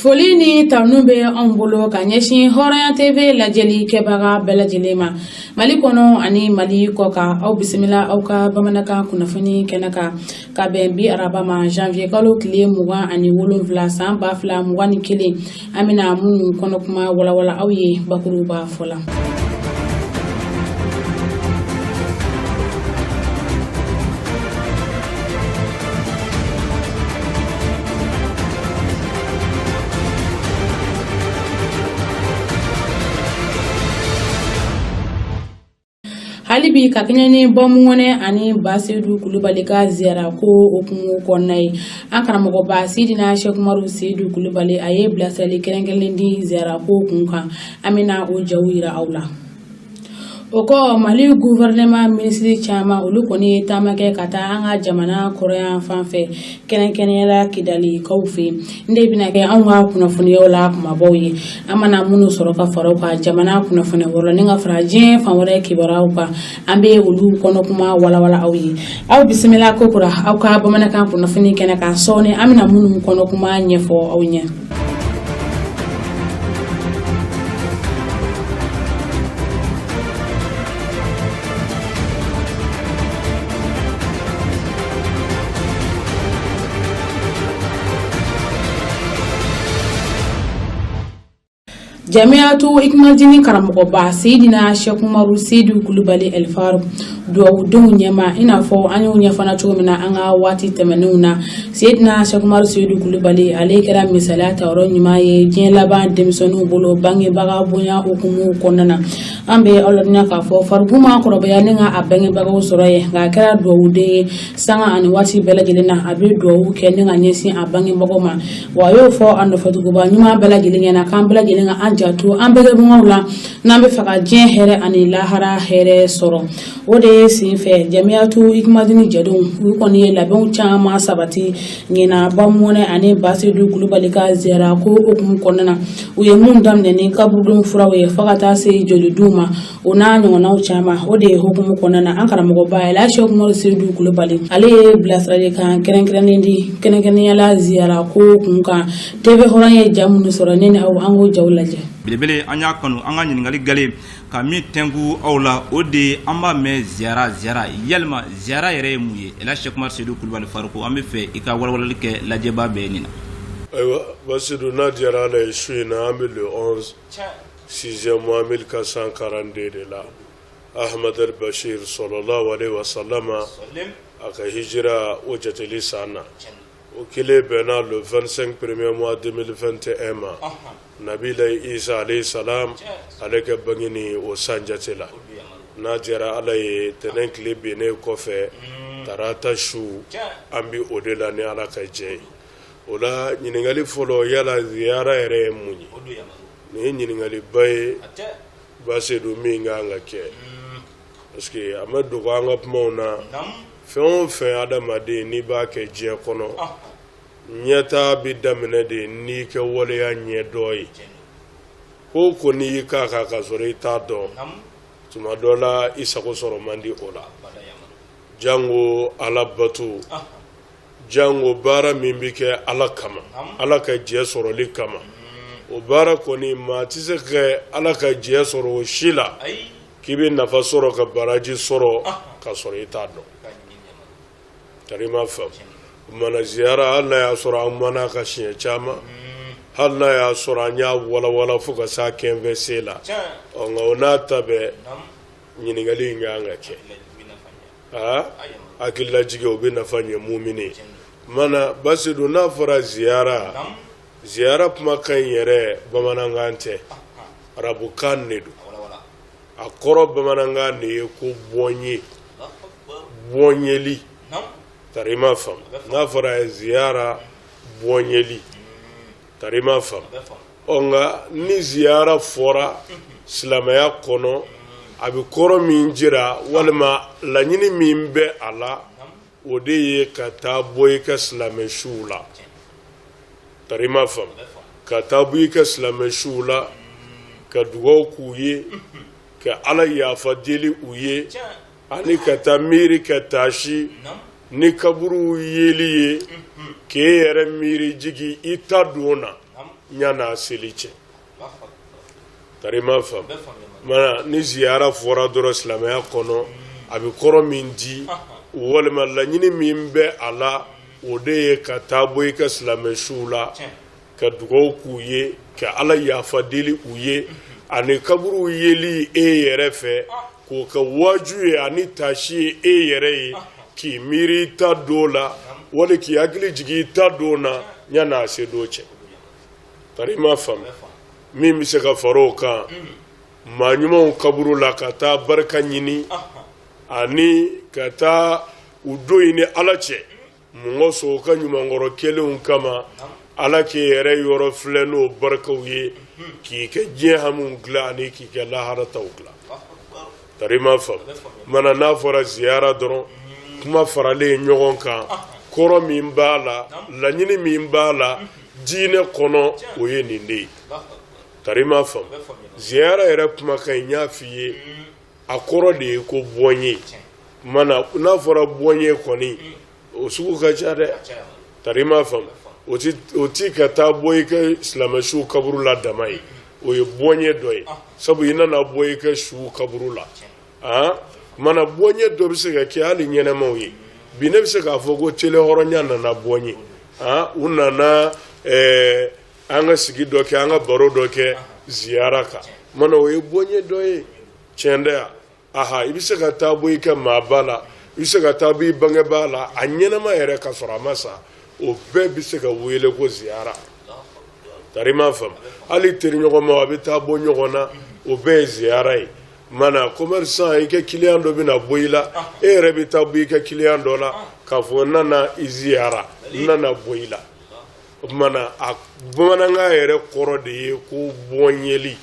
Foli ni tanu bɛ anw bolo ka ɲɛsin Hɔrɔnya TV lajɛli kɛbaga bɛɛ lajɛlen ma Mali kɔnɔ ani Mali kɔkan. Aw bisimila aw ka bamanankan kunnafoni kɛnɛ kan ka bɛn bi araba ma, janvier kalo tile 27 san 2021. An bɛna minnu kɔnɔ kuma walawala aw ye bakuruba fɔ la. Hali bi ka kɛɲɛ ni Bamɔnɛ ani Basedu Kulubali ka ziyara ko hukumu kɔnɔna ye, an karamɔgɔba Sidina Sɛkumaru Sedu Kulubali, a ye bilasirali kɛrɛnkɛrɛnnen di ziyara ko kun kan. An bɛna o jaw yira aw la. O kɔ, Mali gouvernement minisiri caman, olu kɔni ye taama kɛ ka taa an ka jamana kɔrɔyan fan fɛ, kɛrɛnkɛrɛnnenya la Kidalikaw fɛ. Nin de bɛna kɛ anw ka kunnafoniyaw la kumabaw ye. An mana minnu sɔrɔ ka fara o kan jamana kunnafoniya wɛrɛ la ni ka fara diɲɛ fan wɛrɛ kibaruyaw kan, an bɛ olu kɔnɔ kuma walawala aw ye. Aw bisimila kokura aw ka bamanankan kunnafoni kɛnɛ kan. Sɔɔni an bɛna minnu kɔnɔ kuma ɲɛfɔ aw ɲɛ. Jamiyatu Ikumadini karamɔgɔba Seyidina Sɛkumaru Seyidu Kulubali Ɛlifaru, duwawudenw ɲɛma, i n'a fɔ an y'o ɲɛfɔ cogo min na an ka waati tɛmɛnenw na, Seyidina Sɛkumaru Seyidu Kulubali, ale kɛra misaliya tayɔrɔ ɲuman ye diɲɛ laban denmisɛnninw bolo bangebaga bonya hukumu kɔnɔna na. An bɛ aw ladɔnniya k'a fɔ Fariku ma kɔrɔbaya ni ka a bangebagaw sɔrɔ ye, nka a kɛra duwawuden ye. Sanga ani waati bɛɛ lajɛlen na, a bɛ duwawu kɛ ni ka ɲɛsin a bangebagaw ma. Wa a y'o fɔ a nɔfɛtuguba ɲuman bɛɛ lajɛlen ɲɛna k'an bɛɛ lajɛlen ka an janto an bangebagaw la n'an bɛ fɛ ka diɲɛ hɛrɛ ani lahara hɛrɛ sɔrɔ. O de ye senfɛ Jamiyatu Ikumadini jɛdenw, u kɔni ye labɛnw caman sabati ɲinan Bamɔnɛ ani Basedu Kulubali ka ziyara ko hukumu kɔnɔna na. U ye mun daminɛ ni kaburudon furaw ye fo ka taa se jolidiw ma, o n'a ɲɔgɔnnaw caman. O de ye hukumu kɔnɔna na, an karamɔgɔba Elhaji Sɛkumaru Seyidu Kulubali, ale ye bilasiralikan kɛrɛnkɛrɛnnen di kɛrɛnkɛrɛnnenya la ziyara ko kun kan. TV Hɔrɔn ye ja minnu sɔrɔ, ne ni aw, an k'o jaw lajɛ. Belebele, an y'a kanu an ka ɲininkali gale ka min tɛnku aw la, o de ye an b'a mɛn ziyara, ziyara. Yalima ziyara yɛrɛ ye mun ye? Elhaji Sɛkumaru Seyidu Kulubali Fariku, an bɛ fɛ i ka walawalali kɛ lajɛbaa bɛɛ nin na. Ayiwa Basidu, n'a diyara Ala ye, su in na an bɛ le 11 sixième mois 1442 de la, Ahmad al Bashir sallallahu alaihi wasallam a ka hijira o jateli san na. O kelen bɛnna le 25 premier mois 2021 ma, Nabila Isa alayhi salam ale ka bangeni o san jate la. N'a diyara Ala ye, tɛnɛn tile binnen kɔfɛ, tarata su, an bɛ o de la ni Ala ka jɛ ye. O la, ɲininkali fɔlɔ, yala ziyara yɛrɛ ye mun ye? Nin ye ɲininkaliba ye Basedu, min ka kan ka kɛ, parce que a ma dogo an ka kumaw na, fɛn o fɛn adamaden n'i b'a kɛ diɲɛ kɔnɔ, ɲɛtaa bɛ daminɛ de n'i kɛ waleya ɲɛ dɔ ye. Ko o ko n'i y'i k'a kan ka sɔrɔ i t'a dɔn, tuma dɔ la i sago sɔrɔ man di o la. Jango Ala bato, jango baara min bɛ kɛ Ala kama, Ala ka jɛ sɔrɔli kama. O baara kɔni, maa tɛ se ka Ala ka jɛ sɔrɔ o si la k'i bɛ nafa sɔrɔ ka baraji sɔrɔ ka sɔrɔ i t'a dɔn. Tari m'a faamu. O mana ziyara, hali n'a y'a sɔrɔ an kumana a kan siɲɛ caman, hali n'a y'a sɔrɔ an y'a walawala fo ka s'a kɛnfɛ se la, ɔ nka o n'a ta bɛɛ, ɲininkali in ka kan ka kɛ. Aa, hakililajigin o bɛ nafa ɲɛ mumini mana. Basidu, n'a fɔra ziyara, ziyara kumakan in yɛrɛ bamanankan tɛ, arabukan de don. A kɔrɔ bamanankan de ye ko bɔnye, bɔnyeli. Tari m'a faamu. N'a fɔra ziyara, bɔnyeli. Tari m'a faamu. Ɔ nka ni ziyara fɔra silamɛya kɔnɔ, a bɛ kɔrɔ min jira walima laɲini min bɛ a la, o de ye ka taa bɔ i ka silamɛ suw la. Tari m'a faamu. Ka taa bɔ i ka silamɛ suw la, ka dugaw k'u ye, ka Ala yafa deli u ye, ani ka taa miiri ka taasi ni kaburuw yeli ye, k'e yɛrɛ miiri jigin i ta don na. ɲan'a seli cɛ. Tari m'a faamu mana ni ziyara fɔra dɔrɔn silamɛya kɔnɔ, a bɛ kɔrɔ min di walima laɲini min bɛ a la, o de ye ka taa bɔ i ka silamɛ suw la, ka dugawu k'u ye, ka Ala yafa deli u ye, ani kaburuw yeli e yɛrɛ fɛ, k'o kɛ waaju ye ani taasi ye e yɛrɛ ye, k'i miiri i ta don la wali k'i hakili jigin i ta don na yan'a se don cɛ. Tari m'a faamu min bɛ se ka fara o kan, maa ɲumanw kaburu la ka taa barika ɲini ani ka taa u don i ni Ala cɛ. Mun kosɔn? U ka ɲumankɔrɔ kɛlenw kama. Ala k'i yɛrɛ yɔrɔ filɛ n'o barikaw ye, k'i ka diɲɛ hamiw dilan ani k'i ka lahara taw dilan. Tari m'a faamu mana n'a fɔra ziyara dɔrɔn, kuma faralen ɲɔgɔn kan, kɔrɔ min b'a la, laɲini min b'a la diinɛ kɔnɔ, o ye nin de ye. Tari m'a faamu ziyara yɛrɛ kumakan in, n y'a f'i ye, a kɔrɔ de ye ko bɔnye. Mana n'a fɔra bɔnye kɔni, o sugu ka ca dɛ. Tari m'a faamu o ti ka taa bɔ i ka silamɛ suw kaburu la dama ye, o ye bɔnye dɔ ye, sabu i nana bɔ i ka suw kaburu la. Aa, mana bɔnye dɔ bɛ se ka kɛ hali ɲɛnɛmaw ye. Bi ne bɛ se k'a fɔ ko tele hɔrɔnya nana bɔ n ye, u nana an ka sigi dɔ kɛ, an ka baro dɔ kɛ ziyara kan. Mana o ye bɔnye dɔ ye, tiɲɛ tɛ ya? Aha, i bɛ se ka taa bɔ i ka maaba la, i bɛ se ka taa bɔ i bangebaa la, a ɲɛnama yɛrɛ ka sɔrɔ a ma sa, o bɛɛ bɛ se ka wele ko ziyara. Tari m'a faamu hali teriɲɔgɔnmaw, a bɛ taa bɔ ɲɔgɔn na, o bɛɛ ye ziyara ye. Mana commerçant, i ka client dɔ bɛna bɔ i la, e yɛrɛ bɛ taa bɔ i ka client dɔ la k'a fɔ n nana i ziyara, n nana bɔ i la. O tuma na, a bamanankan yɛrɛ kɔrɔ de ye ko bɔnyeli.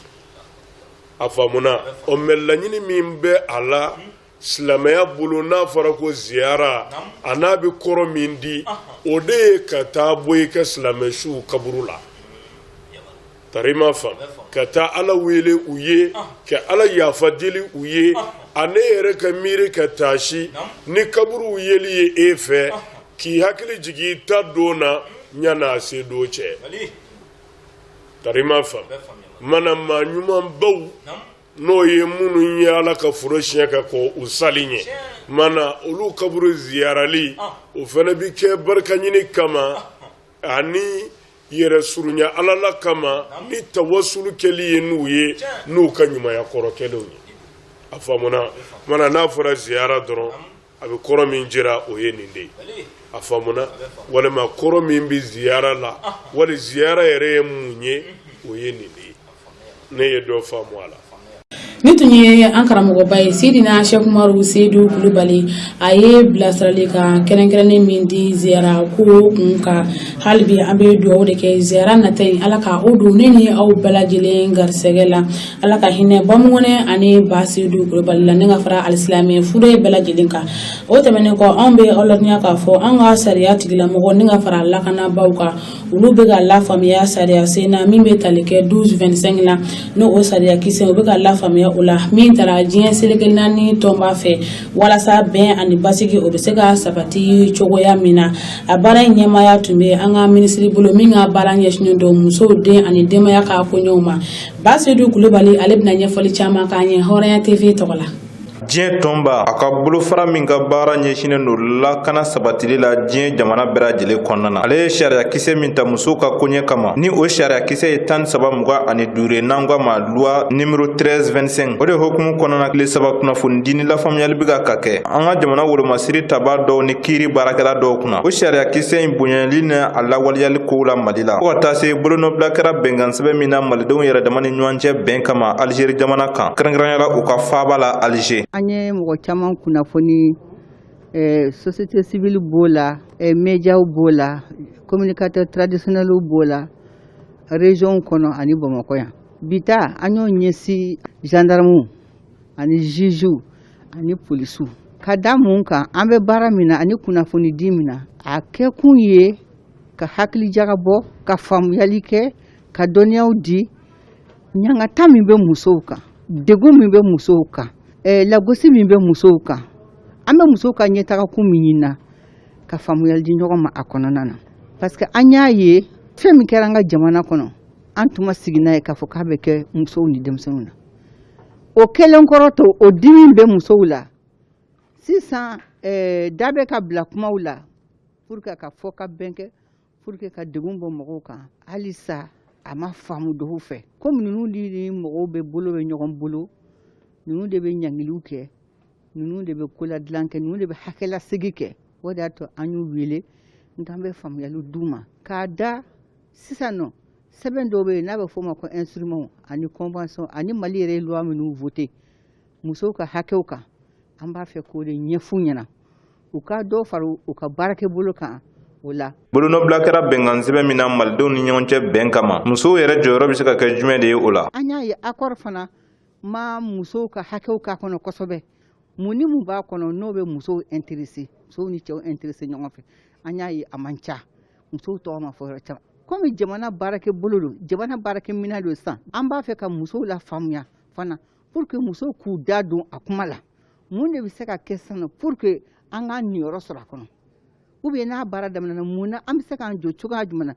A faamuna o? Mɛ laɲini min bɛ a la silamɛya bolo, n'a fɔra ko ziyara, a n'a bɛ kɔrɔ min di, o de ye ka taa bɔ i ka silamɛ suw kaburu la. Tari m'a faamu ka taa Ala wele u ye, ka Ala yafa deli u ye, ani e yɛrɛ ka miiri ka taasi ni kaburuw yeli ye e fɛ, k'i hakili jigin i ta don na ɲan'a se don cɛ. Tari m'a faamu mana maa ɲumanbaw, n'o ye minnu ye Ala ka foro siɲɛ ka kɔn u sali ɲɛ, mana olu kaburu ziyarali, o fana bɛ kɛ barika ɲini kama ani yɛrɛ surunya Ala la kama, ni tawasulu kɛli ye n'u ye, n'u ka ɲumanya kɔrɔ kɛlenw ye. A faamuna? Mana n'a fɔra ziyara dɔrɔn, a bɛ kɔrɔ min jira, o ye nin de ye. A faamuna? Walima kɔrɔ min bɛ ziyara la, wali ziyara yɛrɛ ye mun ye, o ye nin de ye. Ne ye dɔ faamu a la. Nin tun ye an karamɔgɔba ye, Sidina Sɛkumaru Seyidu Kulubali. A ye bilasirali kan kɛrɛnkɛrɛnnen min di ziyara ko kun kan, hali bi an bɛ dugawu de kɛ ziyara nata in, Ala ka o don ne ni aw bɛɛ lajɛlen garisɛgɛ la. Ala ka hinɛ Bamukɔnɛ ani Ba Seyidu Kulubali la, ne ka fara alisilamɛ fure bɛɛ lajɛlen kan. O tɛmɛnen kɔ, anw bɛ aw ladɔnniya k'a fɔ an ka sariya tigilamɔgɔ ni ka fara lakanabaw kan, olu bɛ ka lafaamuya sariya sen na min bɛ tali kɛ 1225 la, n'o o sariya kisɛ, u bɛ ka lafaamuya o la min taara diɲɛ seleke naani tɔnba fɛ, walasa bɛn ani basigi o bɛ se ka sabati cogoya min na. A baara in ɲɛmaaya tun bɛ an ka minisiri bolo min ka baara ɲɛsinnen don musow, den ani denbaya ka koɲɛw ma, Basedu Kulubali. Ale bɛna ɲɛfɔli caman k'an ye Hɔrɔnya TV tɔgɔ la. Diɲɛ tɔnba a ka bolofara min ka baara ɲɛsinnen don lakana sabatili la diɲɛ jamana bɛɛ lajɛlen kɔnɔna na, ale ye sariya kisɛ min ta musow ka koɲɛ kama, ni o sariya kisɛ ye 1325 ye, n'an ko a ma loi numéro 1325, o de hukumu kɔnɔna, tile 3 kunnafoni di ni lafaamuyali bɛ ka kɛ an ka jamana wolomasiri taba dɔw ni kiiri baarakɛla dɔw kunna, o sariya kisɛ in bonyali ni a lawaleyali kow la Mali la, fo ka taa se bolonɔbila kɛra bɛnkan sɛbɛn min na malidenw yɛrɛ dama ni ɲɔgɔn cɛ bɛn kama Alizeri jamana kan, kɛrɛnkɛrɛnya la u ka faaba la Alize. An ye mɔgɔ caman kunnafoni, société civile b'o la, médiaw b'o la, communicateur traditionnels b'o la, région kɔnɔ ani Bamakɔ yan. Bi ta, an y'o ɲɛsin gendarmew ani jugew ani polisiw. Ka da mun kan? An bɛ baara min na ani kunnafoni di min na, a kɛkun ye ka hakili jagabɔ, ka faamuyali kɛ, ka dɔnniyaw di ɲangata min bɛ musow kan, degun min bɛ musow kan, lagosi min bɛ musow kan, an bɛ musow ka ɲɛtagakun min ɲini na, ka faamuyali di ɲɔgɔn ma a kɔnɔna na. Parce que an y'a ye, fɛn min kɛra an ka jamana kɔnɔ. An tun ma sigi n'a ye k'a fɔ k'a bɛ kɛ musow ni denmisɛnninw na. O kɛlen kɔrɔ to, o dimi bɛ musow la sisan. Da bɛ ka bila kumaw la pour que ka fɔ ka bɛn kɛ, pour que ka degun bɔ mɔgɔw kan. Halisa a ma faamu dɔw fɛ, komi ninnu ni mɔgɔw bɛ bolo bɛ ɲɔgɔn bolo, ninnu de bɛ ɲangiliw kɛ, ninnu de bɛ koladilan kɛ, ninnu de bɛ hakɛlasegi kɛ. O de y'a to an y'u wele nk'an bɛ faamuyaliw d'u ma k'a da sisan nɔ. Sɛbɛn dɔw bɛ yen n'a bɛ f'o ma ko instrument ani convention, ani Mali yɛrɛ ye loi minnu voté musow ka hakɛw kan. An b'a fɛ k'o de ɲɛf'u ɲɛna, u ka dɔ fara u ka baarakɛ bolo kan o la. Bolonɔbila kɛra bɛnkan sɛbɛn min na malidenw ni ɲɔgɔn cɛ bɛn kama, musow yɛrɛ jɔyɔrɔ bɛ se ka kɛ jumɛn de ye o la? An y'a ye, accord fana ma musow ka hakɛw k'a kɔnɔ kosɛbɛ. Mun ni mun b'a kɔnɔ n'o bɛ musow intéressé, musow ni cɛw intéressé ɲɔgɔn fɛ? An y'a ye a man ca, musow tɔgɔ ma fɔ yɔrɔ caman. Komi jamana baarakɛ bolo don, jamana baarakɛ minɛn don sisan, an b'a fɛ ka musow la faamuya fana pour que musow k'u da don a kuma la. Mun de bɛ se ka kɛ sisan pour que an k'an niyɔrɔ sɔrɔ a kɔnɔ? Ou bien n'a baara daminɛna, mun na an bɛ se k'an jɔ cogoya jumɛn na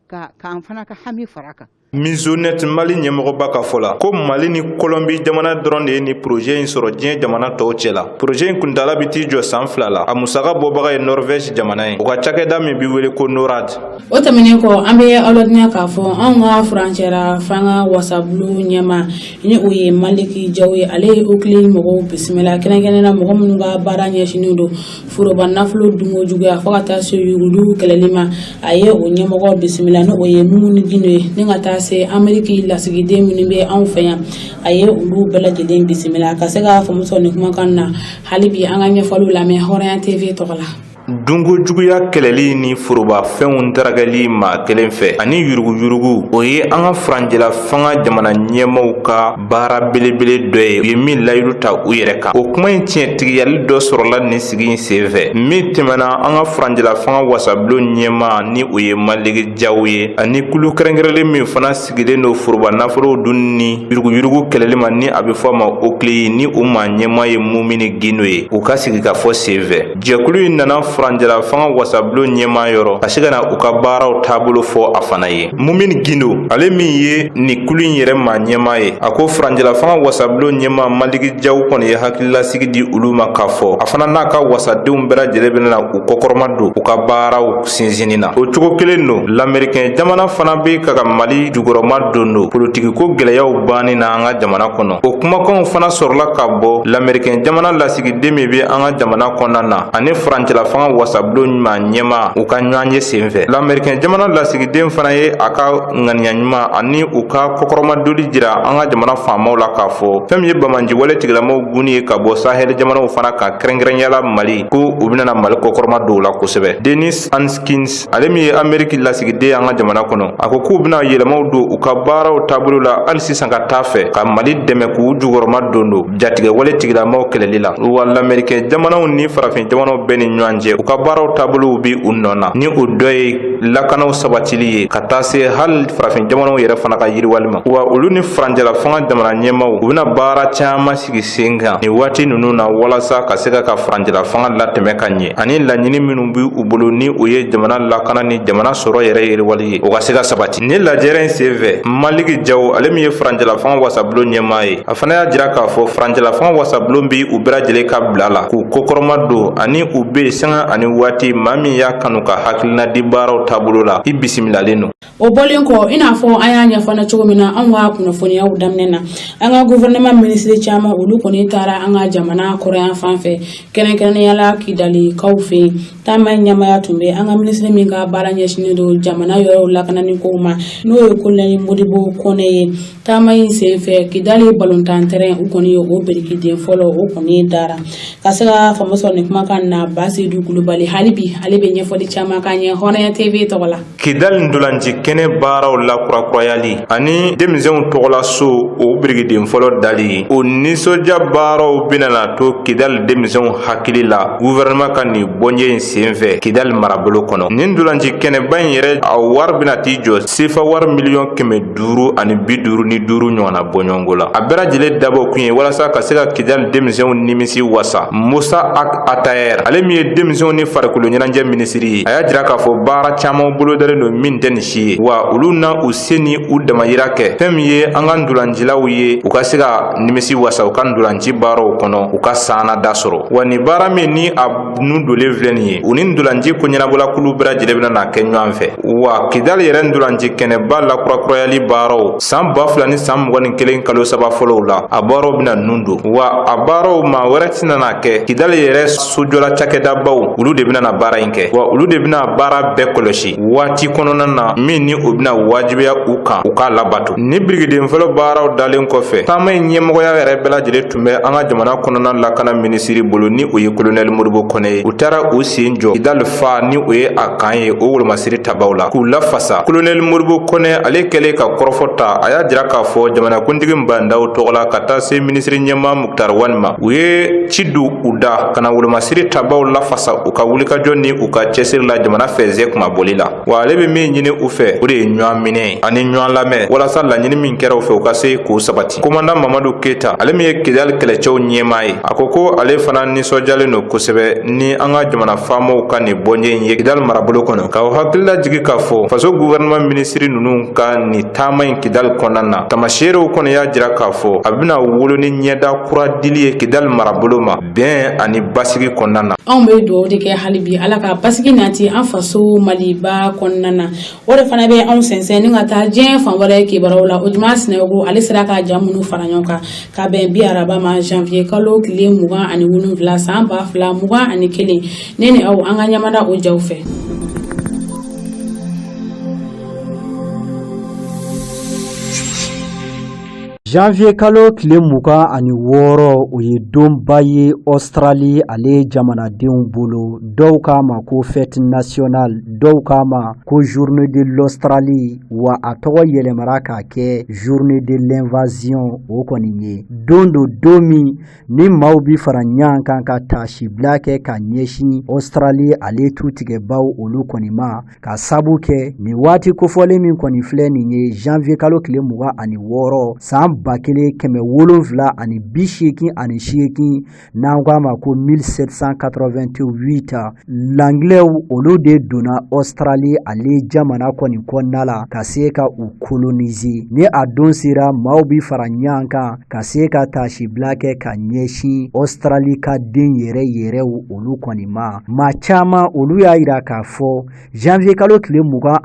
ka k'an fana ka hami fara a kan? Mesonet Mali ɲɛmɔgɔba ka fɔ la ko Mali ni Kolɔnbi jamana dɔrɔn de ye nin projet in sɔrɔ diɲɛ jamana tɔw cɛ la. Projet in kuntala bɛ t'i jɔ san 2 la. A musaka bɔbaga ye Norvège jamana ye, o ka cakɛda min bɛ wele ko NORAD. O tɛmɛnen kɔ, an bɛ aw ladɔnniya k'a fɔ anw ka furancɛra fanga wasabulon ɲɛmaa, ni o ye Maliki Jaw ye, ale ye OCLEI mɔgɔw bisimila, kɛrɛnkɛrɛnnenya mɔgɔ minnu ka baara ɲɛsinnen don foroba nafolo dunko juguya fo ka taa se yuruguyurugu kɛlɛli ma. A ye o ɲɛmɔgɔ bisimila, ni o ye Mumuni Gindo ye, ni ka taa se Ameriki lasigiden minnu bɛ anw fɛ yan, a ye olu bɛɛ lajɛlen bisimila. Ka se ka faamu sɔrɔ nin kumakan na, hali bi an ka ɲɛfɔliw lamɛn Hɔrɔnya TV tɔgɔ la. Dunko juguya kɛlɛli ni forobafɛnw tarakɛli maa kelen fɛ ani yuruguyurugu, o ye an ka furancɛla fanga jamana ɲɛmaaw ka baara belebele dɔ ye, u ye min layidu ta u yɛrɛ kan. O kuma in tiɲɛtigiyali dɔ sɔrɔla nin sigi in senfɛ min tɛmɛna an ka furancɛla fanga wasabulon ɲɛmaa, ni o ye Maliki Jaw ye, ani kulu kɛrɛnkɛrɛnlen min fana sigilen don foroba nafolow dun ni yuruguyurugu kɛlɛli ma, ni a bɛ fɔ a ma OCLEI, ni o maa ɲɛmaa ye Mumini Gindo ye, u ka sigikafɔ senfɛ. Jɛkulu in nana furancɛla fanga wasabulon ɲɛmaa yɔrɔ ka se ka na u ka baaraw taabolo fɔ a fana ye. Mumini Gindo, ale min ye nin kulu in yɛrɛ maa ɲɛmaa ye, a ko furancɛla fanga wasabulon ɲɛmaa Maliki Jaw kɔni ye hakililasigi di olu ma k'a fɔ a fana n'a ka wasadenw bɛɛ lajɛlen bɛna u kɔkɔrɔma don u ka baaraw sinsinni na. O cogo kelen don, lamɛrikɛn jamana fana bɛ ka ka Mali jukɔrɔma don don politikiko gɛlɛyaw banni na an ka jamana kɔnɔ. O kumakanw fana sɔrɔla ka bɔ lamɛrikɛn jamana lasigiden min bɛ an ka jamana kɔnɔna na ani furancɛla fanga wasabulon maa ɲɛmaa, u ka ɲɔgɔnye senfɛ. Lamɛrikɛn jamana lasigiden fana ye a ka ŋaniya ɲuman ani u ka kɔkɔrɔmadoli jira an ka jamana faamaw la k'a fɔ fɛn min ye banbaanciwale tigilamɔgɔw gunni ye ka bɔ sahɛli jamanaw fana kan, kɛrɛnkɛrɛnya la Mali, ko u bɛna Mali kɔkɔrɔma don o la kosɛbɛ. Denis Haskins, ale min ye Ameriki lasigiden an ka jamana kɔnɔ, a ko k'u bɛna yɛlɛmaw don u ka baaraw taabolo la hali sisan ka taa fɛ ka Mali dɛmɛ k'u jukɔrɔma don don jatigɛwale tigilamaw kɛlɛli la. Wa lamɛrikɛn jamanaw ni farafin jamanaw bɛɛ ni ɲɔgɔn cɛ, u ka baaraw taabolow bɛ u nɔ na, ni o dɔ ye lakanaw sabatili ye ka taa se hali farafin jamanaw yɛrɛ fana ka yiriwali ma. Wa olu ni furancɛla fanga jamana ɲɛmaaw, u bɛna baara caman sigi sen kan nin waati ninnu na walasa ka se ka furancɛla fanga latɛmɛ ka ɲɛ, ani laɲini minnu bɛ u bolo, ni o ye jamana lakana ni jamana sɔrɔ yɛrɛ yiriwali ye, o ka se ka sabati. Ni lajɛrɛ in senfɛ, Maliki Jaw, ale min ye furancɛla fanga wasabulon ɲɛmaa ye, a fana y'a jira k'a fɔ furancɛla fanga wasabulon bɛ u bɛɛ lajɛlen ka bila la k'u kɔkɔrɔma don, ani u bɛ sanga ani waati maa min y'a kanu ka hakilina di baaraw taabolo la, i bisimilalen don. O bɔlen kɔ, i n'a fɔ an y'a ɲɛfɔ na cogo min na anw ka kunnafoniyaw daminɛ na, an ka gouvernement minisiri caman, olu kɔni taara an ka jamana kɔrɔyan fan fɛ, kɛrɛnkɛrɛnnenya la Kidalikaw fɛ yen. Taama in ɲɛmaaya tun bɛ an ka minisiri min ka baara ɲɛsinnen don jamana yɔrɔw lakanani kow ma, n'o ye kolonɛli Modibo Kɔnɛ ye. Taama in senfɛ, Kidali balontan terrain, u kɔni ye o birikiden fɔlɔ, o kɔni dara. Ka se ka faamu sɔrɔ nin kumakan na, Basedu Kulubali hali bi ale bɛ ɲɛfɔli caman k'an ye Hɔrɔnya TV tɔgɔ la. Kidali ntolanci kɛnɛ baaraw lakurakurayali ani denmisɛnw tɔgɔla so, o birikiden fɔlɔ dali, o nisɔndiya baaraw bɛna na to Kidali denmisɛnw hakili la gouvernement ka nin bɔnjɛ in senfɛ Kidali marabolo kɔnɔ. Nin ntolanci kɛnɛba in yɛrɛ, a wari bɛna t'i jɔ sefa wari miliyɔn 555 ɲɔgɔnna bɔɲɔgɔnko la. A bɛɛ lajɛlen dabɔ kun ye walasa ka se ka Kidali denmisɛnw nimisi wasa. Musa Ag Attaher, ale min ye denmisɛnw ni ni farikolo ɲɛnajɛ minisiri ye, a y'a jira k'a fɔ baara caman bolodalen don min tɛ nin si ye, wa olu na u se ni u damayira kɛ fɛn min ye an ka ntolancilaw ye, u ka se ka nimisi wasa u ka ntolanci baaraw kɔnɔ, u ka sannada sɔrɔ. Wa nin baara min ni a nun donlen filɛ nin ye, u ni ntolanci ko ɲɛnabɔla kulu bɛɛ lajɛlen bɛna na kɛ ɲɔgɔn fɛ. Wa Kidali yɛrɛ ntolanci kɛnɛba lakurakurayali baaraw san 2021 kalo 3 fɔlɔw la, a baaraw bɛna nun don. Wa a baaraw maa wɛrɛ tɛna na kɛ, Kidali yɛrɛ sojɔla cakɛdabaw, olu de bɛna na baara in kɛ, wa olu de bɛna baara bɛɛ kɔlɔsi waati kɔnɔna na min ni o bɛna wajibiya u kan u k'a labato. Ni birikiden fɔlɔ baaraw dalen kɔfɛ, taama in ɲɛmɔgɔya yɛrɛ bɛɛ lajɛlen tun bɛ an ka jamana kɔnɔna lakana minisiri bolo, ni o ye kolonɛli Modibo Kɔnɛ ye. U taara u sen jɔ Kidali fa, ni o ye a kan ye, o wolomasiri tabaw la k'u lafasa. Kolonɛli Modibo Kɔnɛ ale kɛlen ka kɔrɔfɔ ta, a y'a jira k'a fɔ jamanakuntigi Ba Ndaw tɔgɔ la ka taa se minisiri ɲɛmaa Mukutari Wani ma, u ye ci don u da ka na wolomasiri tabaw lafasa u ka wulikajɔ ni u ka cɛsiri la jamana fɛnsɛ kunmabɔli la. Wa ale bɛ min ɲini u fɛ, o de ye ɲɔgɔn minɛ ani ɲɔgɔn lamɛn walasa laɲini min kɛra u fɛ, u ka se k'o sabati. Komandan Mamadu Keyita, ale min ye Kidali kɛlɛcɛw ɲɛmaa ye, a ko ko ale fana nisɔndiyalen don kosɛbɛ ni an ka jamana faamaw ka nin bɔnye in ye Kidali marabolo kɔnɔ, k'aw hakili lajigin k'a fɔ faso gouvernement minisiri ninnu ka nin taama in Kidali kɔnɔna na, tamaseerew kɔni y'a jira k'a fɔ a bɛna wolo ni ɲɛda kura dili ye Kidali marabolo ma bɛn ani basigi kɔnɔna na. Anw bɛ dugawu de kɛ hali bi, Ala ka basigi nati an faso Maliba kɔnɔna na. O de fana bɛ anw sɛnsɛn ni ka taa diɲɛ fan wɛrɛ kibaruyaw la. O Juma Sinayogo, ale sera ka ja minnu fara ɲɔgɔn kan ka bɛn bi araba ma, janvier kalo tile 27 san 2021, ne ni aw an ka ɲamada o jaw fɛ. Janvier kalo tile 26, o ye donba ye Australie ale jamanadenw bolo. Dɔw k'a ma ko fête nationale, dɔw k'a ma ko journée de l'Australie, wa a tɔgɔ yɛlɛmara k'a kɛ journée de l'invasion. O kɔni ye don don, don min ni maaw bi fara ɲɔgɔn kan ka taasibila kɛ ka ɲɛsin Australie ale tutigɛbaw olu kɔni ma, ka sabu kɛ nin waati kofɔlen min kɔni filɛ nin ye, janvier kalo tile 26 san 1788, n'an k'a ma ko 1788, langilɛw olu de donna Australie ale jamana kɔni kɔnɔna la ka se ka u coloniser. Ni a don sera, maaw bi fara ɲɔgɔn kan ka se ka taasibila kɛ ka ɲɛsin Australie ka den yɛrɛ yɛrɛw olu kɔni ma. Maa caman olu y'a yira k'a fɔ janvier kalo tile 26,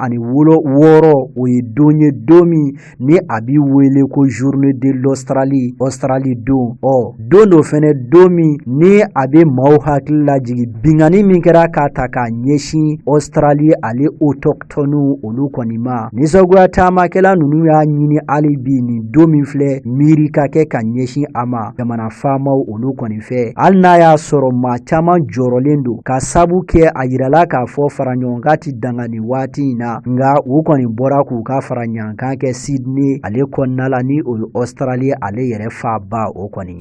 o ye don ye, don min ni a bi wele ko journée de l'Australie, Australie don. Ɔ don dɔ fɛnɛ, don min ni a bɛ maaw hakili lajigin binkanni min kɛra k'a ta k'a ɲɛsin Australie ale autochtones olu kɔni ma. Nisɔngoya taamakɛla ninnu y'a ɲini hali bi nin don min filɛ, miiri ka kɛ ka ɲɛsin a ma jamana faamaw olu kɔni fɛ, hali n'a y'a sɔrɔ maa caman jɔrɔlen don ka sabu kɛ a yirala k'a fɔ faraɲɔgɔnkan ti danga nin waati in na. Nka u kɔni bɔra k'u ka faraɲɔgɔnkan kɛ Sydney ale kɔnɔna la, ni o ye Australie ale yɛrɛ faaba o kɔni.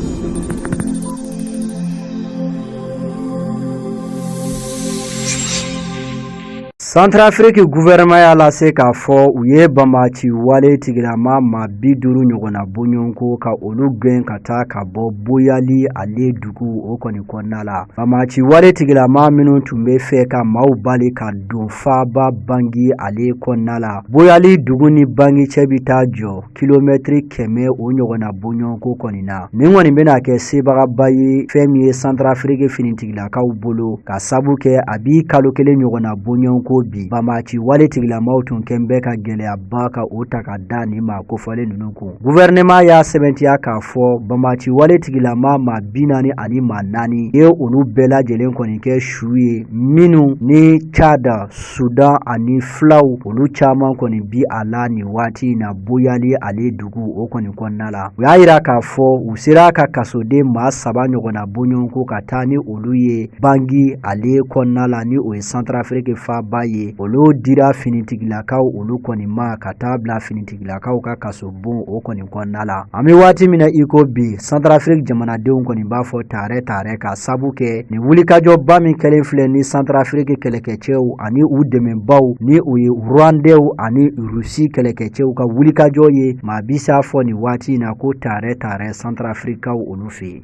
Santarafiriki gouvernement y'a lase k'a fɔ u ye banbaanci wale tigilama maa 50 ɲɔgɔnna bɔɲɔgɔnko ka olu gɛn ka taa ka bɔ Boyali ale dugu o kɔni kɔnɔna la. Banbaanci wale tigilama minnu tun bɛ fɛ ka maaw bali ka don faaba Bangi ale kɔnɔna la, Boyali dugu ni Bangi cɛ bɛ taa jɔ kilomɛtiri 100 o ɲɔgɔnna bɔɲɔgɔnko kɔni na. Nin kɔni bɛna kɛ sebagaba ye fɛn min ye Santarafiriki finitigilakaw bolo, ka sabu kɛ a bi kalo kelen ɲɔgɔnna bɔɲɔgɔnko bi, banbaanci wale tigilamaw tun kɛn bɛ ka gɛlɛyaba ka o ta ka da nin maa kofɔlen ninnu kun. Gouvernement y'a sɛbɛntiya k'a fɔ banbaanci wale tigilama maa 44 ye olu bɛɛ lajɛlen kɔni kɛ su ye, minnu ni Tchad, Sudan ani fulaw olu caman kɔni bi a la nin waati in na Boyali ale dugu o kɔni kɔnɔna la. U y'a yira k'a fɔ u sera ka kasoden maa 3 ɲɔgɔnna bɔɲɔgɔnko ka taa ni olu ye Bangi ale kɔnɔna la, ni o ye Santarafiriki faaba ye. Olu dira finitigilakaw olu kɔni ma ka taa bila finitigilakaw ka kasobon o kɔni kɔnɔna la. An bɛ waati min na i ko bi, Santarafiriki jamanadenw kɔni b'a fɔ taarɛ taarɛ, ka sabu kɛ nin wulikajɔba min kɛlen filɛ ni Santarafiriki kɛlɛkɛcɛw ani u dɛmɛbaw, ni o ye Rwandɛw ani Rusi kɛlɛkɛcɛw ka wulikajɔ ye. Maa bi s'a fɔ nin waati in na ko taarɛ taarɛ Santarafirikaw olu fɛ yen.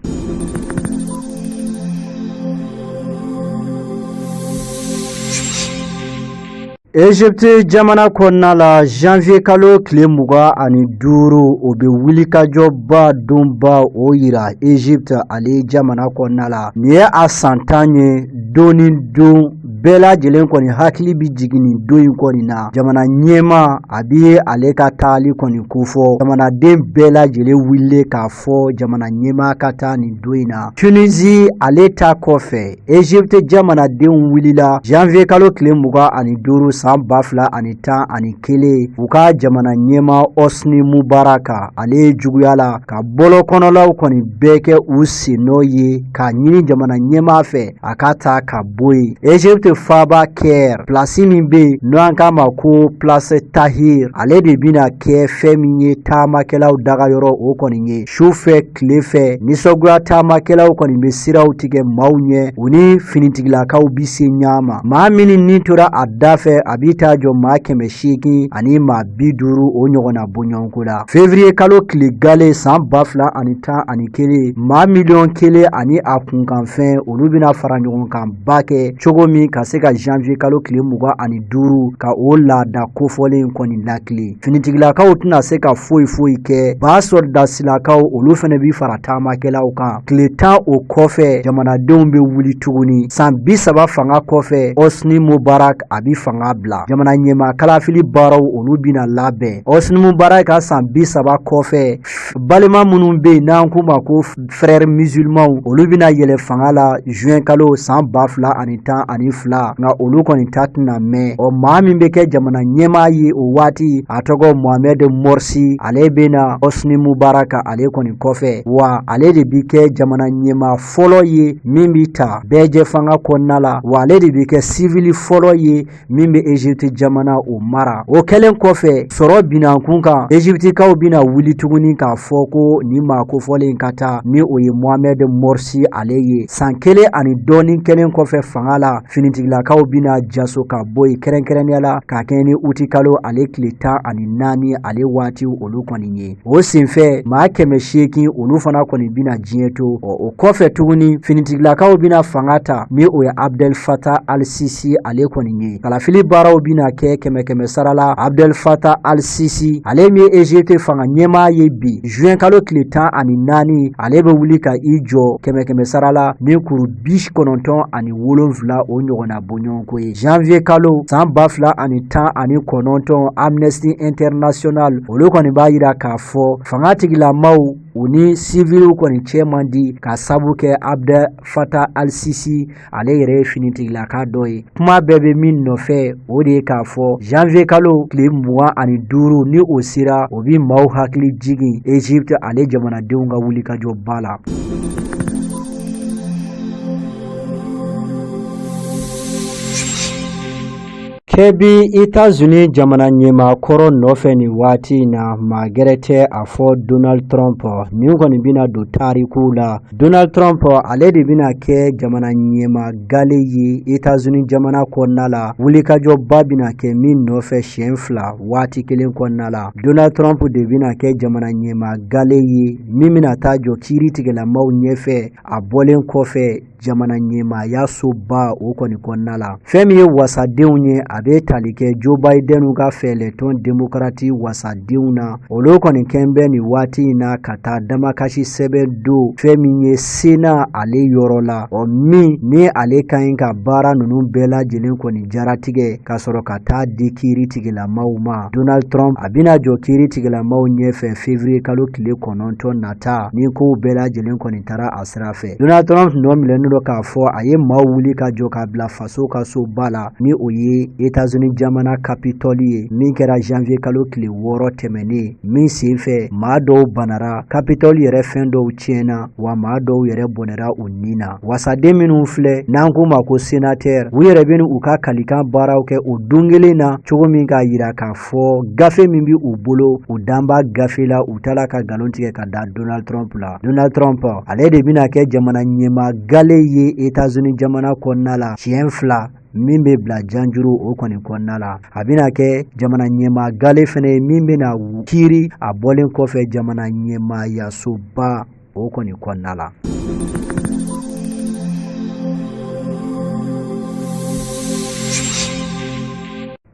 Egypte jamana kɔnɔna la janvier kalo tile 25 o bɛ wulikajɔba donba o yira Egypte ale jamana kɔnɔna la. Nin ye a san 10 ye don ni don bɛɛ lajɛlen kɔni hakili bɛ jigin nin don in kɔni na. Jamana ɲɛmaa a bɛ ale ka taali kɔni kofɔ jamanaden bɛɛ lajɛlen wulilen k'a fɔ jamana ɲɛmaa ka taa nin don in na. Tunisie ale ta kɔfɛ Egypte jamanadenw wulila janvier kalo tile 25 san 2011 u ka jamana ɲɛmaa Hosni Mubarak ale juguya la ka bɔlɔn kɔnɔlaw kɔni bɛɛ kɛ u sennɔ ye k'a ɲini jamana ɲɛmaa fɛ a ka taa ka bɔ yen. Egypte faaba Caire place min bɛ yen n'an k'a ma ko place Tahrir ale de bɛna kɛ fɛn min ye taamakɛlaw dagayɔrɔ o kɔni ye su fɛ tile fɛ nisɔngoya taamakɛlaw kɔni bɛ siraw tigɛ maaw ɲɛ u ni finitigilakaw bɛ se ɲɔgɔn ma maa minnu ni tora a da fɛ a bɛ taa jɔ maa 800 ani maa 50 o ɲɔgɔnna bɔɲɔgɔnko la février kalo tile gale san 2011 maa miliyɔn 1 ani a kunkanfɛn olu bɛna fara ɲɔgɔn kan ba kɛ cogo min ka se ka janvier kalo tile 25 ka o laada kofɔlen kɔni latilen finitigilakaw tɛna se ka foyi foyi kɛ ba sɔrɔdasilakaw olu fana bɛ fara taamakɛlaw kan tile 10 o kɔfɛ jamanadenw bɛ wuli tuguni san 30 fanga kɔfɛ Hosni Mubarak a bɛ fanga bila jamana ɲɛmaa kalafili baaraw olu bɛna labɛn Hosni Mubarak ka san 30 kɔfɛ balima minnu bɛ yen n'an k'u ma ko frères musulmans olu bɛna yɛlɛ fanga la juin kalo san 2012 nka olu kɔni ta tɛna mɛn ɔ maa min bɛ kɛ jamana ɲɛmaa ye o waati a tɔgɔ Mohamed Morsi ale bɛna Hosni Mubarak ale kɔni kɔfɛ wa ale de bɛ kɛ jamana ɲɛmaa fɔlɔ ye min bɛ ta bɛɛjɛ fanga kɔnɔna la wa ale de bɛ kɛ sivili fɔlɔ ye min bɛ Egypte jamana o mara o kɛlen kɔfɛ sɔrɔ binna kun kan Egyptekaw bɛna wuli tuguni k'a fɔ ko nin maa kofɔlen ka taa ni o ye Mohamed Morsi ale ye san kelen ani dɔɔnin kɛlen kɔfɛ fanga la finitigilakaw bɛna jaso ka bɔ yen kɛrɛnkɛrɛnnenya la ka kɛɲɛ ni uti kalo ale tile 14 ale waati olu kɔni ye o senfɛ maa 800 olu fana kɔni bɛna diɲɛ to o kɔfɛ tuguni finitigilakaw bɛna fanga ta ni o ye Abdel Fattah al-Sisi ale kɔni ye kalafili baaraw bɛna kɛ kɛmɛ kɛmɛ sara la Abdel Fattah al-Sisi ale min ye Egypte fanga ɲɛmaa ye bi juin kalo tile 14 ale bɛ wuli ka i jɔ kɛmɛ kɛmɛ sara la ni kuru 97 o ɲɔgɔnna bɔɲɔgɔnko ye janvier kalo san 2019 Amnesty International olu kɔni b'a yira k'a fɔ fanga tigilamaw u ni siviliw kɔni cɛ man di ka sabu kɛ Abdel Fattah al-Sisi ale yɛrɛ ye finitigilaka dɔ ye kuma bɛɛ bɛ min nɔfɛ o de ye k'a fɔ janvier kalo tile 25 ni o sera o bɛ maaw hakili jigin Egypte ale jamanadenw ka wulikajɔba la. Kɛbi États-Unis jamana ɲɛmaa kɔrɔ nɔfɛ nin waati in na maa gɛrɛ tɛ a fɔ Donald Trump nin kɔni bɛna don tarikuw la Donald Trump ale de bɛna kɛ jamana ɲɛmaa gale ye États-Unis jamana kɔnɔna la wulikajɔba bɛna kɛ min nɔfɛ siɲɛ fila waati kelen kɔnɔna la Donald Trump de bɛna kɛ jamana ɲɛmaa gale ye min bɛna taa jɔ kiiritigɛlamaw ɲɛfɛ a bɔlen kɔfɛ jamana ɲɛmaaya soba o kɔni kɔnɔna la fɛn min ye wasadenw ye a bɛ tali kɛ Joe Biden ka fɛlɛtɔn demokarati wasadenw na olu kɔni kɛn bɛ nin waati in na ka taa damakasi sɛbɛn don fɛn min ye Sénat ale yɔrɔ la ɔ min ni ale ka ɲi ka baara ninnu bɛɛ lajɛlen kɔni jaratigɛ ka sɔrɔ ka taa di kiiri tigilamaw ma Donald Trump a bɛna jɔ kiiri tigilamaw ɲɛfɛ février kalo tile 9 nata ni kow bɛɛ lajɛlen kɔni taara a sira fɛ Donald Trump nɔ minɛnen don k'a fɔ a ye maaw wuli ka jɔ k'a bila faso ka soba la ni o ye États-Unis jamana Capitole ye min kɛra janvier kalo tile 6 tɛmɛnen min senfɛ maa dɔw banara Capitole yɛrɛ fɛn dɔw tiɲɛna wa maa dɔw yɛrɛ bɔnɛra u ni na wasaden minnu filɛ n'an k'u ma ko sénateur u yɛrɛ bɛ u ka kalikan baaraw kɛ o don kelen na cogo min k'a yira k'a fɔ gafe min bɛ u bolo u dan b'a gafe la u taara ka nkalon tigɛ ka da Donald Trump la Donald Trump ale de bɛna kɛ jamana ɲɛmaa gale ye États-Unis jamana kɔnɔna la siɲɛ fila min bɛ bila janjuru o kɔni kɔnɔna la a bɛna kɛ jamana ɲɛmaa gale fana ye min bɛna kiiri a bɔlen kɔfɛ jamana ɲɛmaayasoba o kɔni kɔnɔna la.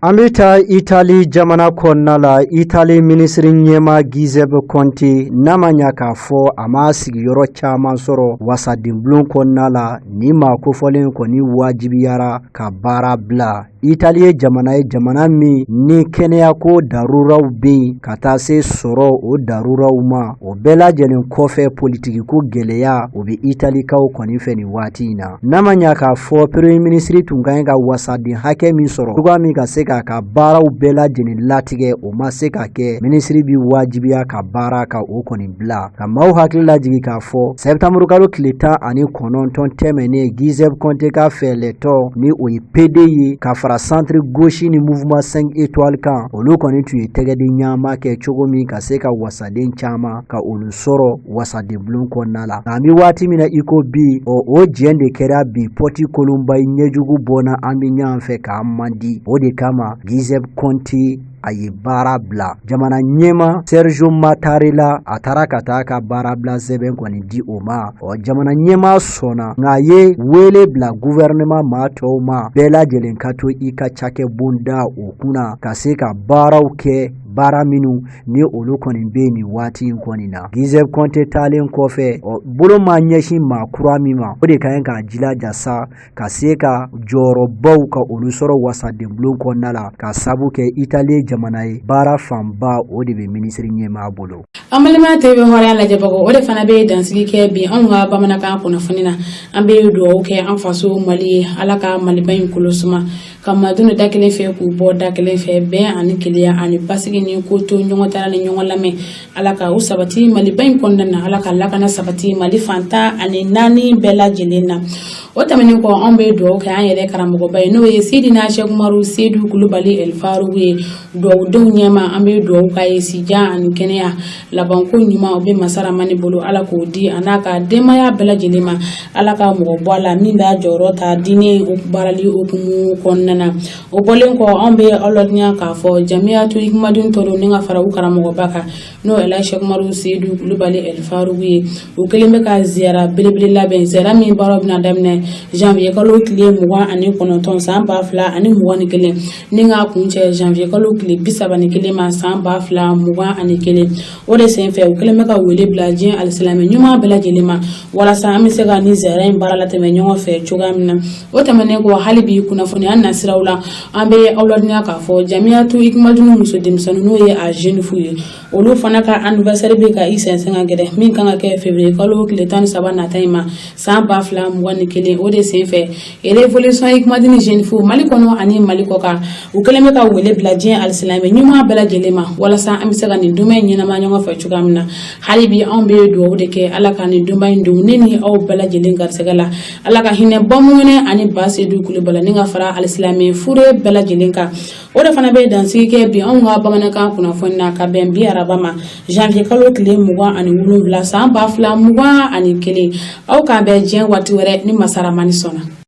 An bɛ taa Itali jamana kɔnɔna la. Itali minisiri ɲɛmaa Giuseppe Conte, n'a ma ɲa k'a fɔ a ma sigiyɔrɔ caman sɔrɔ wasadenbulon kɔnɔna la, nin maa kofɔlen kɔni wajibiyara ka baara bila. Itali ye jamana ye, jamana min ni kɛnɛyako daruraw bɛ yen, ka taa se sɔrɔ o daruraw ma. O bɛɛ lajɛlen kɔfɛ, politikiko gɛlɛya, o bɛ Italikaw kɔni fɛ nin waati in na. N'a ma ɲa k'a fɔ premier ministre tun ka ɲi ka wasaden hakɛ min sɔrɔ cogoya min ka se k'a ka baaraw bɛɛ lajɛlen latigɛ, o ma se ka kɛ. Minisiri bi wajibiya ka baara ka o kɔni bila. Ka maaw hakili lajigin k'a fɔ sɛtanburukalo tile 19 tɛmɛnen, Giuseppe Conte ka fɛlɛtɔ, ni o ye PD ye, ka fara centre gauche ni Mouvement 5 étoiles kan, olu kɔni tun ye tɛgɛdi ɲama kɛ cogo min ka se ka wasaden caman ka olu sɔrɔ wasadenbulon kɔnɔna la. Nka an bɛ waati min na i ko bi, ɔ, o jɛn de kɛra bi pɔti kolonba ye, ɲɛjugu bɔnna an bɛ ɲɔgɔn fɛ k'an man di. O de kama Giuseppe Conte a ye baara bila. Jamana ɲɛmaa Sergio Mattarella, a taara ka taa ka baara bila sɛbɛn kɔni di o ma. Ɔ, jamana ɲɛmaa sɔnna, nka a ye wele bila gouvernement maa tɔw ma, bɛɛ lajɛlen ka to i ka cakɛ bonda o kunna ka se ka baaraw kɛ, baara minnu ni olu kɔni bɛ nin waati in kɔni na. Giuseppe Conte taalen kɔfɛ, ɔ, bolo ma ɲɛsin maa kura min ma, o de ka ɲi k'a jilaja sa ka se ka jɔyɔrɔbaw ka olu sɔrɔ wasadenbulon kɔnɔna la, ka sabu kɛ Itali jamana ye, baara fanba o de bɛ minisiri ɲɛmaa bolo. An balima TV Hɔrɔnya lajɛbagaw, o de fana bɛ dansigi kɛ bi anw ka bamanankan kunnafoni na. An bɛ dugawu kɛ an faso Mali ye, Ala ka Maliba in kolo suma, ka maadenw da kelen fɛ k'u bɔ da kelen fɛ, bɛn ani kelenya ani basigi ni ko to ɲɔgɔn tara ni ɲɔgɔn lamɛn, Ala ka u sabati Maliba in kɔnɔna na. Ala ka lakana sabati Mali fan 14 bɛɛ lajɛlen na. O tɛmɛnen kɔ, anw bɛ dugawu kɛ an yɛrɛ karamɔgɔba ye, n'o ye Seydina Sɛkumaru Seyidu Kulubali Ɛlifaruku ye, dugawudenw ɲɛma. An bɛ dugawu k'a ye, sijan ani kɛnɛya, labanko ɲuman, o bɛ masaramani bolo, Ala k'o di a n'a ka denbaya bɛɛ lajɛlen ma. Ala ka mɔgɔ bɔ a la min b'a jɔyɔrɔ ta diinɛ baarali hukumu kɔnɔna na. O bɔlen kɔ, anw bɛ aw ladɔnniya k'a fɔ Jamiyatu Hikumadini tɔndenw ni ka fara u karamɔgɔba kan, n'o ye Elhaji Sɛkumaru Seyidu Kulubali Ɛlifaruku ye, u kɛlen bɛ ka ziyara belebele labɛn, ziyara min baaraw bɛna daminɛ janvier kalo tile 29 san 2021, ni k'a kuncɛ janvier kalo tile 31 ma san 2021. O de senfɛ, u kɛlen bɛ ka wele bila diɲɛ alisilamɛ ɲuman bɛɛ lajɛlen ma, walasa an bɛ se ka nin ziyara in baara latɛmɛ ɲɔgɔn fɛ cogoya min na. O tɛmɛnen kɔ, hali bi kunnafoniya nasiraw la, an bɛ aw ladɔnniya k'a fɔ Jamiyatu Hikumadini muso denmisɛnnin, n'o ye a jeune fille ye, olu fana ka anniversaire bɛ ka i sɛnsɛn ka gɛrɛ, min kan ka kɛ février kalo tile 13 nata in ma san 2021. O de senfɛ, Révolution Hikumadini jeune fille Mali kɔnɔ ani Mali kɔkan, u kɛlen bɛ ka wele bila diɲɛ alisilamɛ ɲuman bɛɛ lajɛlen ma, walasa an bɛ se ka nin donba in ɲɛnama ɲɔgɔn fɛ cogoya min na. Hali bi anw bɛ dugawu de kɛ, Ala ka nin donba in don ne ni aw bɛɛ lajɛlen garisɛgɛ la. Ala ka hinɛ Bamuŋɛnɛ ani Ba Seyidu Kulubali ni ka fara alisilamɛ fure bɛɛ lajɛlen kan. O de fana bɛ dansigi kɛ bi anw ka bamanankan kunnafoni na, ka bɛn bi araba ma, janvier kalo tile 27 san 2021. Aw k'an bɛn diɲɛ waati wɛrɛ ni masaramani sɔnna.